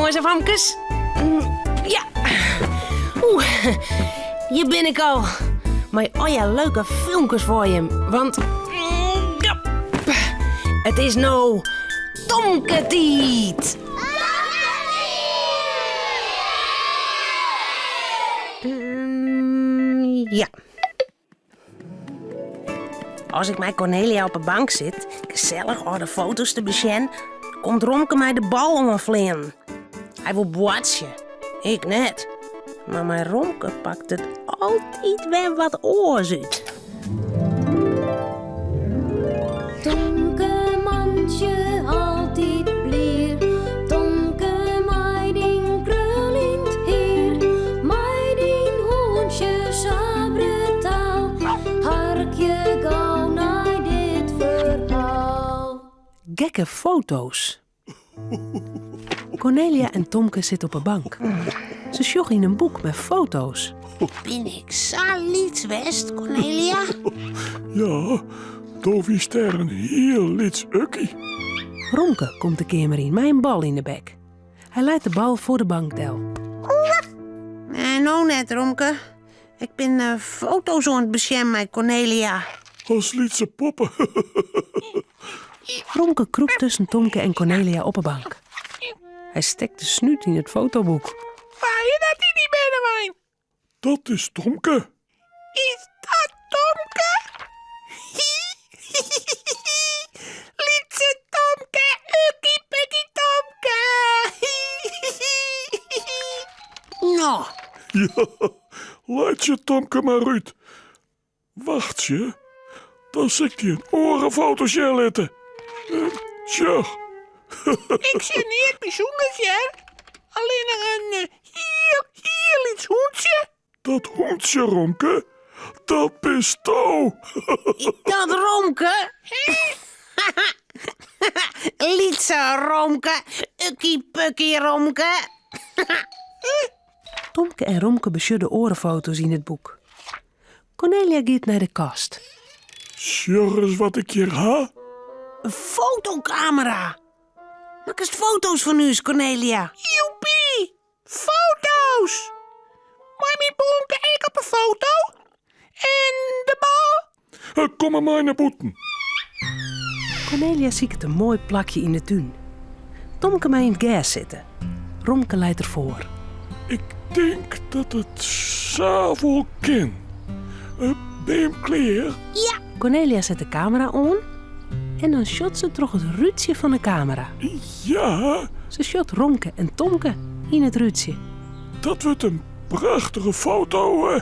Jonges en famkes. Ja. Oeh, hjir bin ik al. Mei allegear leuke filmkes foar jim. Want ja, it is no Tomke-tiid. Ja. As ik mei Cornelia op 'e bank sit, gesellich âlde foto's te besjen, komt Romke mei de bal oanfleanen. Hy wol boartsje, ik net. Mar mei Romke pakt it altyd wer wat oars út. Tomke mantsje altyd blier, Tomke mei dyn kruljend hier, mei dyn hûntsje sa brutaal, harkje gau nei dit ferhaal. Gekke foto's. Cornelia en Tomke sitte op 'e bank. Se sjogge yn in boek mei foto's. Bin ik sa lyts west, Cornelia? Ja, do wiest dêr in hiel lyts ukkie. Romke komt de keamer yn mei in bal yn 'e bek. Hy leit de bal foar de bank del. Nee, no net, Romke. Ik bin eh, foto's oan it besjen mei Cornelia. As lytse poppe. Romke krûpt tusken Tomke en Cornelia op 'e bank. Hy stekt de snút yn it fotoboek. Wa is dat yn dy bernewein? Dat is Tomke. Is dat Tomke? Lytse Tomke, ukkie pukkie Tomke. No. Ja, laitsje Tomke mar út. Wachtsje, dan sil ik dy in oare foto sjen litte. Sjoch. Ik sjoch neat bysûnders hear. Allinnich in hiel, hiel lyts hûntsje. Dat hûntsje, Romke, dat bisto. Dat Romke? Lytse Romke, ukkie pukkie Romke. Tomke en Romke besjogge de oare foto's yn it boek. Cornelia giet nei de kast. Sjoch ris wat ik hjir ha. In fotokamera! Makkest foto's fan ús, Cornelia? Joepie! Foto's! Mei myn bonke ek op 'e foto? En de bal? Kom mar mei nei bûten. Cornelia siket in moai plakje yn de tún. Tomke mei yn it gers sitte. Romke leit derfoar. Ik tink dat it sa wol kin. Binne jim klear? Ja! Cornelia set de kamera oan en dan sjocht se troch it rútsje fan de kamera. Ja! Se sjocht Romke en Tomke yn it rútsje. Dat wurdt in prachtige foto.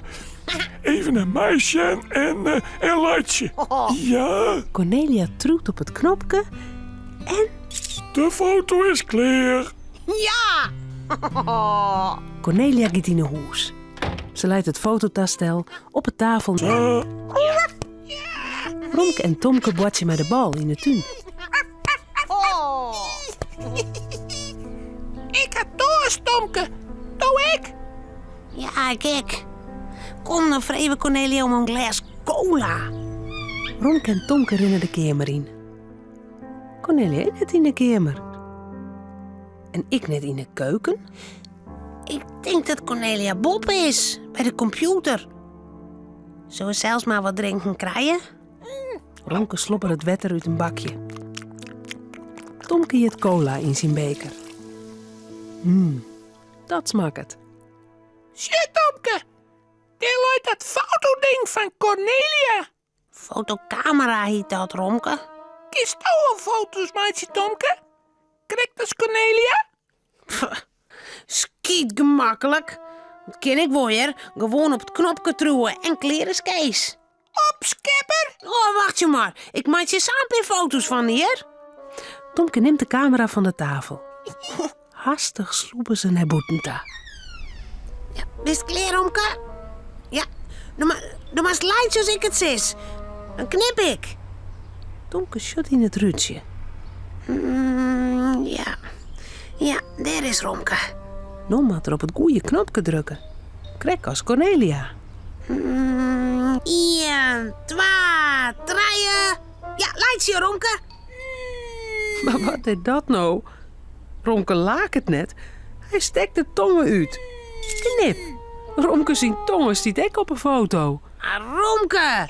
Even nei my sjen en, en laitsje. Ja. Cornelia triuwt op it knopke en. De foto is klear. Ja! Cornelia giet yn 'e hûs. Se leit it fototastel op 'e tafel. Romke en Tomke boartsje mei de bal yn 'e tún. Ik ha toarst, Tomke. Do ek? Ja, ik ek. Kom, dan freegje we Cornelia om in glês cola. Romke en Tomke rinne de keamer yn. Cornelia is net yn de keamer. En ek net yn de keuken. Ik tink dat Cornelia boppe is, by de kompjûter. Sille we sels mar wat drinken krije? Romke slobberet wetter út in bakje. Tomke jit kola yn syn beker. Mmm, dat smakket. Sjoch, Tomke, dêr leit dat fotoding fan Cornelia. Fotokamera hyt dat, Romke. Kinsto al foto's meitsje, Tomke? Krekt as Cornelia? Skyt gemaklik. Dat kin ik wol hear. Gewoan op it knopke triuwe en klear is Kees. Opskepper! Oh, wachtsje mar. Ik meitsje sa in pear foto's fan dy, hear. Tomke nimt de kamera fan de tafel. Hastich slûpe se nei bûten ta. Ja, bist klear, Romke? Ja, do, do moatst laitsje as ik it sis. Dan knip ik. Tomke sjocht yn it rútsje. Mm, ja. Ja, dêr is Romke. No moat er op it goede knopke drukke. Krekt as Cornelia. Mm, ien, twa, trije. Ja, laitsje, Romke. Mar wat is dat no? Romke laket net. Hy stekt de tonge út. Knip! Romke syn tonge stiet ek op 'e foto. Ah, Romke!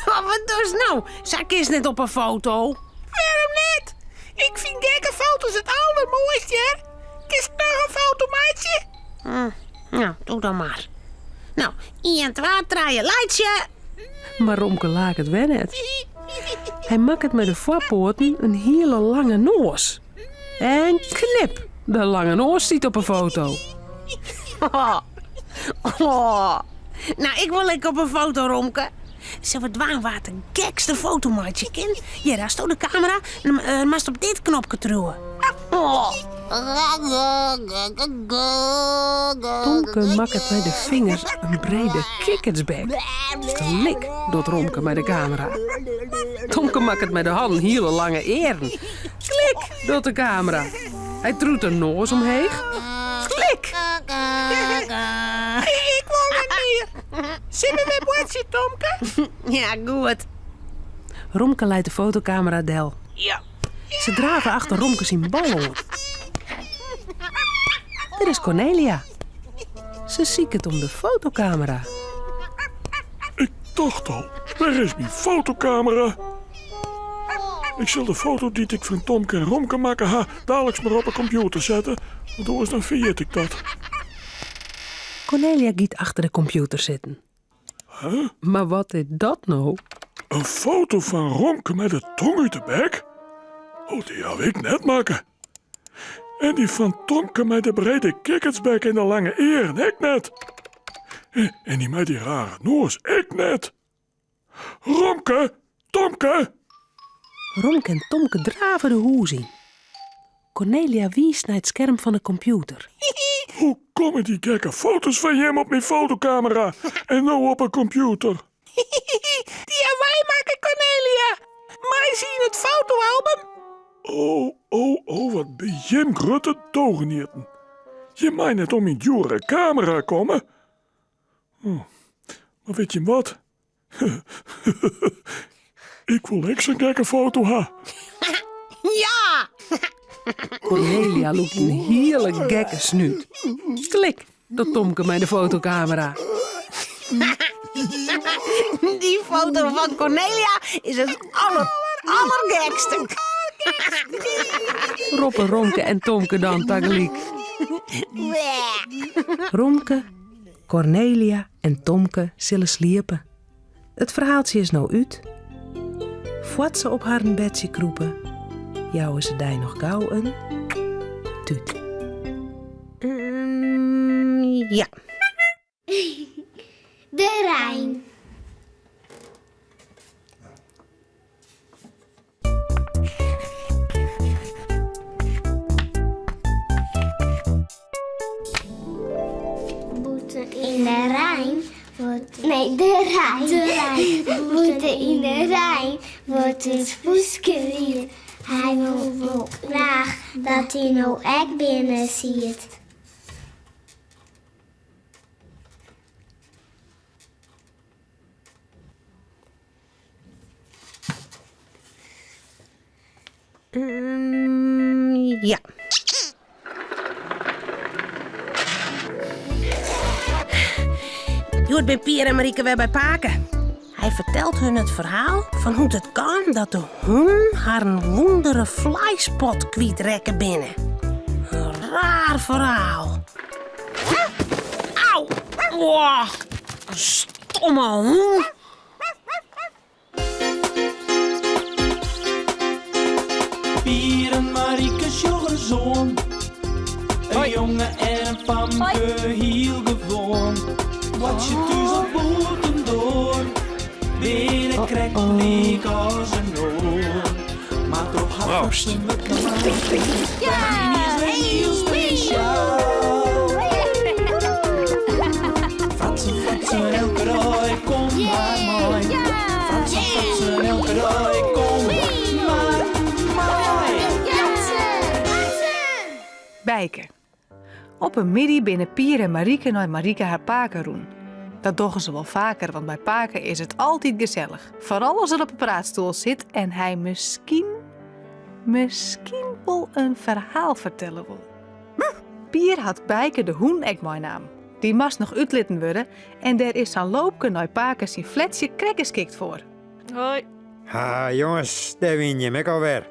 Wat dochst no? Sa kinst net op 'e foto. Wêrom net? Ik fyn gekke foto's it aldermoaist, hear. Kinst noch in foto meitsje? No, doe dan mar. No, ien, twa, trije, laitsje! Mar Romke laket wer net. Hy makket mei de foarpoaten in hiele lange noas. En knip, de lange noas stiet op 'e foto. Oh, no, ik wol ek op 'e foto, Romke. Sille we dwaan wa't de gekste foto meitsje kin? Hjir, hasto de kamera en eh, moatst op dit knopke triuwe. Oh. Tomke makket mei de fingers in brede kikkertsbek. Klik, docht Romke mei de kamera. Tomke makket mei de hannen hiele lange earen. Klik, docht de kamera. Hy triuwt de noas omheech. Klik! Ik wol net mear. Sille we wer boartsje, Tomke? Ja, goed. Romke leit de fotokamera del. Ja. Se drave achter Romke syn bal oan. Dêr is Cornelia. Se siket om de fotokamera. Ik tocht al, wêr is myn fotokamera? Ik sil de foto dy't ik fan Tomke en Romke makke ha daliks mar op 'e kompjûter sette, want oars dan ferjit ik dat. Cornelia giet achter de kompjûter sitten. Huh? Mar wat is dat no? In foto fan Romke mei de tong út de bek? Oh, dy haw ik net makke. En dy fan Tomke mei de brede kikkertsbek en de lange earen ek net. En dy mei dy rare noas ek net. Romke, Tomke! Romke en Tomke drave de hûs yn. Cornelia wiist nei it skerm fan de kompjûter. Hoe komme dy gekke foto's fan jim op myn fotokamera en no op 'e kompjûter? Dy ha wy makke, Cornelia. Mei se yn it fotoalbum. Oh, oh, oh, wat bin jim grutte dogeneaten. Jim meie net oan myn djoere kamera komme. Oh, mar wit jim wat? Ik wol ek sa'n gekke foto ha. Ja! Cornelia lûkt in hiele gekke snút. Klik, docht Tomke mei de fotokamera. Dy foto fan Cornelia is it aller, allergekste. Roppe Romke en Tomke dan tagelyk. Romke Cornelia en Tomke sille sliepe. It ferhaaltsje is no út. Foar't se op harren bedsje krûpe, jouwe se dy noch gau in tút. Ja. De rein. Bûten yn de rein wurdt nee de rein de rein bûten yn de rein wurdt it poeske wiet. Hy wol wol graach dat hy no ek binnen siet. Ja. Hjoed bin Pier en Marieke wer by pake. Hy fertelt hun it ferhaal fan hoe't it kaam dat de hûnen harren wûndere fleispot kwytrekke binne. In raar ferhaal. Au! Oah, in stomme hûn! Pier en Marieke sjogge ris oan. In jonge en in famke, hiel gewoan. Boartsje thús of bûtendoar, binne krekt lyk as in oar. Mar troch har Proost. wurdt Ja! Hiel spesjaal. Fratsen, fratsen, elke dei, kom mar mei. Fratsen, fratsen, elke dei, kom mar mei. Bijke. Op in middei binne Pier en Marieke nei Marieke har pake rûn. Dat dogge se wol faker, want by pake is it altyd gesellich. Foaral as er op 'e praatstoel sit en hy miskien, miskien wol in ferhaal fertelle wol. Pier hat Bijke de hûn ek meinaam. Dy moast noch útlitten wurde en dêr is sa'n loopke nei pake syn fletsje krekt geskikt foar. Hoi. Ha, jonges, dêr wiene jim ek alwer.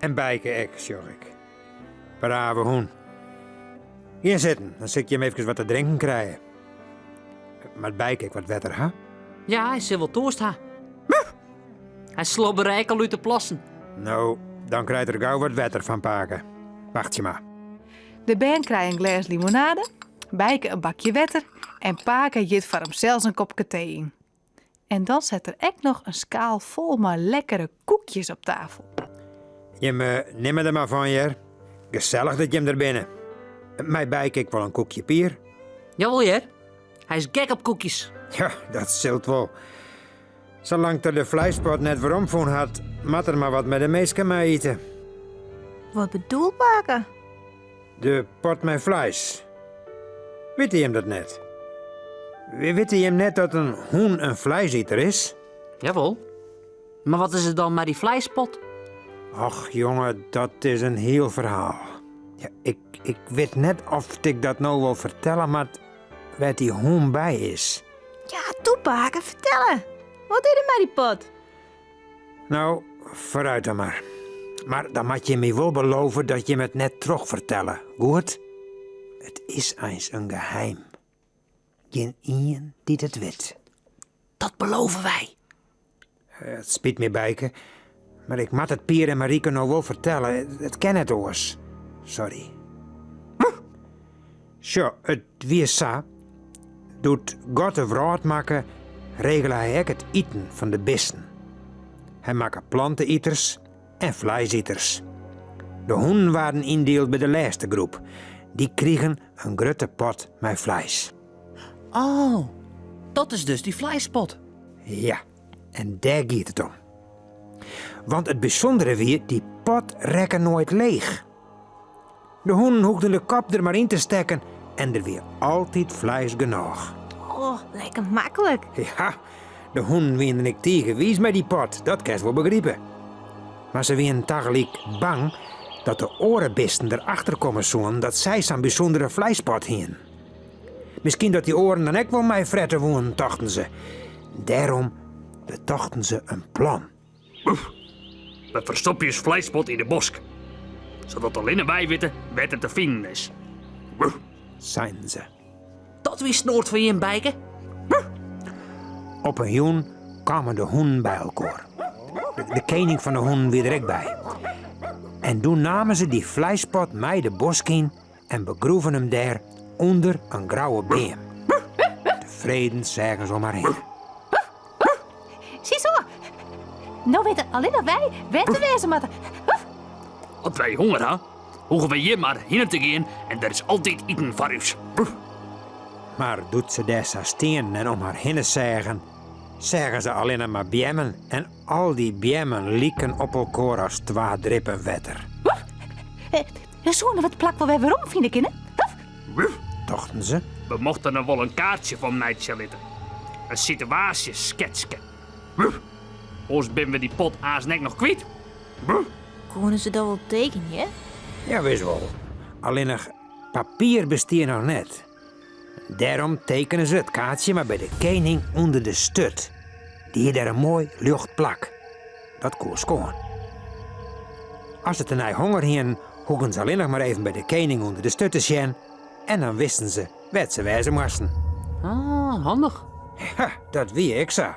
En Bijke ek, sjoch ik. Brave hûn. Gean sitten, dan sil ik jim efkes wat te drinken krije. Moat Bijke ek wat wetter ha? Ja, hy sil wol toarst ha. Hy slobbere ek al út de plassen. No, dan krijt er gau wat wetter fan pake. Wachtsje mar. De bern krije in glês limonade, Bijke in bakje wetter en pake jit foar himsels in kopke tee yn. En dan set er ek noch in skaal fol mei lekkere koekjes op tafel. Jim nimme der mar fan, hear. Gesellich dat jim der binne. Mei Bijke ek wol in koekje, Pier? Jawol, hear. Hy is gek op koekjes. Ja, dat sil wol. Salang't er de fleispot net weromfûn hat, moat er mar wat mei de minsken mei-ite. Wat bedoelt pake? De pot mei fleis. Witte jim dat net? Witte jim net dat in hûn in fleisiter is? Jawol. Mar wat is it dan mei dy fleispot? Och jonge, dat is in hiel ferhaal. Ja, ik, ik wit net oft ik dat no wol fertelle moat wêr't dy hûn by is. Ja, toe pake, fertelle. Wat is der mei dy pot? No, foarút dan mar. Mar dan moat jim my wol belove dat jim it net trochfertelle, goed? It is eins in geheim. Gjin ien dy't it wit. Dat belove wy. It spyt my, Bijke, mar ik moat it Pier en Marieke no wol fertelle. It kin net oars. Sorry. Sjoch, it wie sa, doe't God de wrâld makke, regele hy ek it iten fan de bisten. Hy makke plante-iters en fleisiters. De hûnen waarden yndield by de lêste groep. Dy krigen in grutte pot mei fleis. Oh, dat is dus dy fleispot. Ja, en dêr giet it om. Want it bysûndere wie, dy pot rekke noait leech. De hûnen hoegden de kop der mar yn te stekken en der wie altyd fleis genôch. Oh, lekker maklik. Ja, de hûnen wienen ek tige wiis mei dy pot, dat kinst wol begripe. Mar se wienen tagelyk bang dat de oare bisten der achter komme soenen dat sy sa'n bysûndere fleispot hienen. Miskien dat dy oaren dan ek wol meifrette woenen, tochten se. Dêrom betochten se in plan. We ferstopje ús fleispot yn de bosk, sadat allinne wy witte wêr't it te finen is. Seinen se. Dat wie snoad fan jim, Bijke. Op in jûn kamen de hûnen by elkoar. De kening fan de hûnen wie der ek by. En doe namen se dy fleispot mei de bosk yn en begroeven him dêr ûnder in grouwe beam. Tefreden seagen se om har hinne. Ziezo, no witte allinnich wy wêr't we wêze moatte. As wy honger ha, hoege wy hjir mar hinne te gean en der is altyd iten foar ús. Mar doe't se dêr sa stienen en om har hinne seagen, seagen se allinne mar beammen en al dy beammen liken op elkoar as twa drippen wetter. We soene we it plak wol wer werom fine kinne. Tochten se. We mochten der wol in kaartsje fan meitsje litte. In situaasjesketske. Oars binne we dy pot aanst ek noch kwyt. Koene se dat wol tekenje? Ja, wis wol. Allinnich papier bestie noch net. Dêrom tekenen se it kaartsje mar by de kening ûnder de sturt. Dy hie dêr in moai ljocht plak. Dat koe skoan. As se tenei honger hienen, hoegden se allinnich mar even by de kening ûnder de sturt te sjen en dan wisten se wêr't se wêze moasten. Ah, handich. Ja, dat wie ek sa.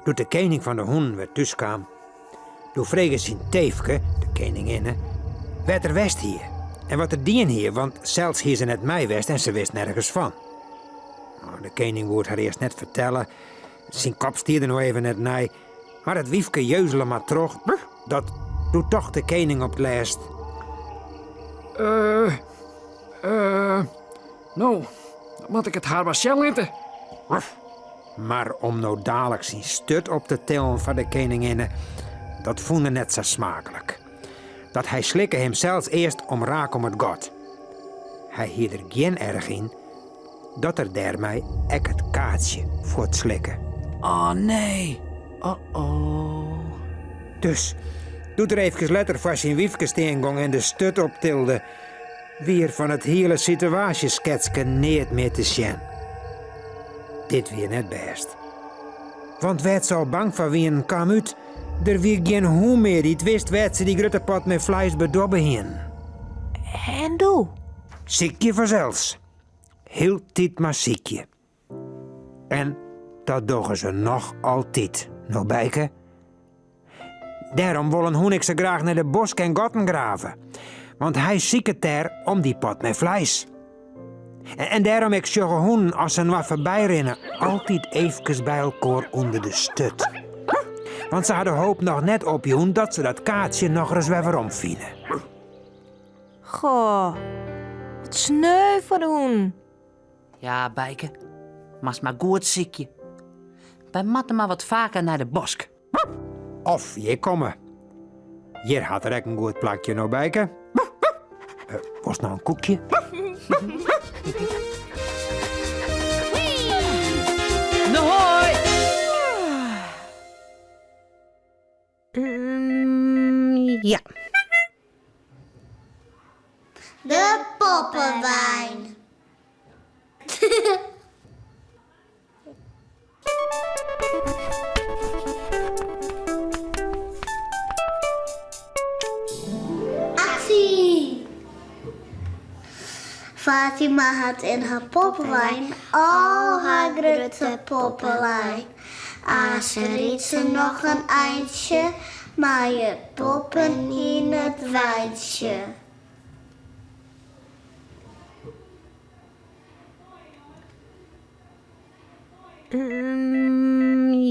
Doe't de kening fan de hûnen wer thús kaam, doe frege syn teefke, de keninginne, wêr't er west hie en wat er dien hie, want sels hie se net mei west en se wist nergens fan. De kening woe it har earst net fertelle, syn kop stie der no even net nei, mar it wyfke jeuzele mar troch, dat doe tocht de kening op 't lêst. Eh, eh, no, dan moat ik it har mar sjen litte. Mar om no daliks syn sturt op te tillen foar de keninginne, dat fûn er net sa smaaklik. Dat hy slikke himsels earst omraak om it gat. Hy hie der gjin erch yn dat er dêrmei ek it kaartsje fuortslikke. Oh nee, oh-oh. Dus, doe't er eefkes letter foar syn wyfke stean gong en de sturt optilde, Wie er fan it hiele sitewaasjesketske neat mear te sjen. Dit wie net bêst. Want wêr't se al bang foar wienen kaam út, der wie gjin hûn mear dy't wist wêr't se dy grutte pot mei fleis bedobbe hienen. En doe? Sykje fansels. Hieltyd mar sykje. En dat dogge se noch altyd, no Bijke. Dêrom wol in hûn ek sa graach nei de bosk en gatten grave. Want hy siket dêr om dy pot mei fleis. En dêrom ek sjogge hûnen as se inoar foarby rinne altyd eefkes by elkoar ûnder de sturt. Want se ha de hoop noch net opjûn dat se dat kaartsje nochris wer werom fine. Goh, wat sneu foar de hûnen. Ja, Bijke, moatst mar goed sykje. Wy moatte mar wat faker nei de bosk. Of hjir komme. Hjir hat er ek in goed plakje no, Bijke. Uh, wolst noch in koekje? No hoi! Ja. De poppenwein. Actie! Fatima hat yn har poppenwein al har grutte poppen lein. Aanst rydt se noch in eintsje mei de poppen yn it weintsje.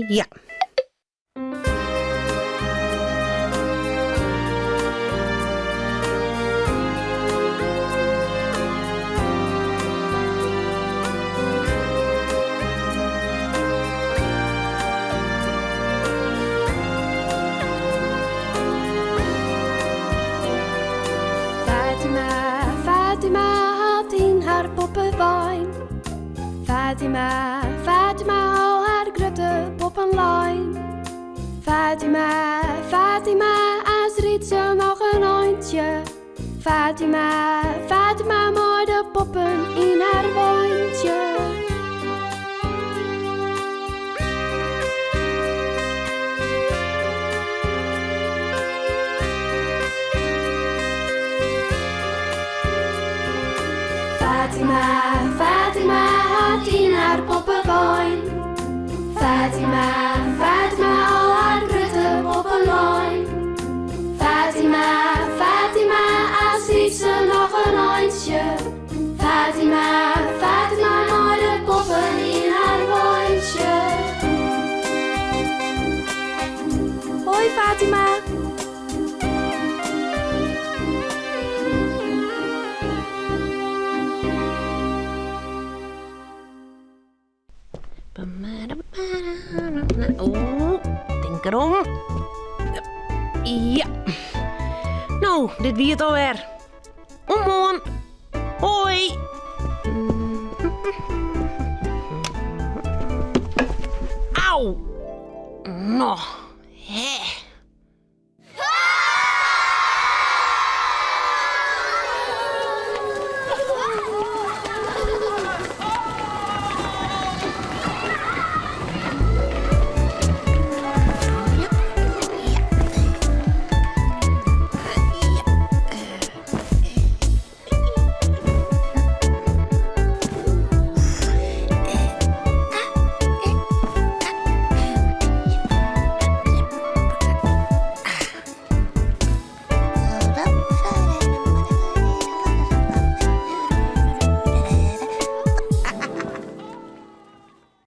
Ja. Fatima, Fatima hat yn har poppenwein. Fatima, Fatima, al har grutte poppen lein. Fatima, Fatima, aanst rydt se noch in eintsje. Fatima, Fatima, mei de poppen yn har weintsje. Fatima, Fatima hat yn har poppenwein. Fatima, Fatima, al har grutte poppen lein. Fatima, Fatima, aanst rydt se noch in eintsje. Fatima, Fatima, mei de poppen yn har weintsje. Hoi Fatima. Oeh, tink derom. Ja. No, dit wie it alwer. Oant moarn. Hoi. Au. No.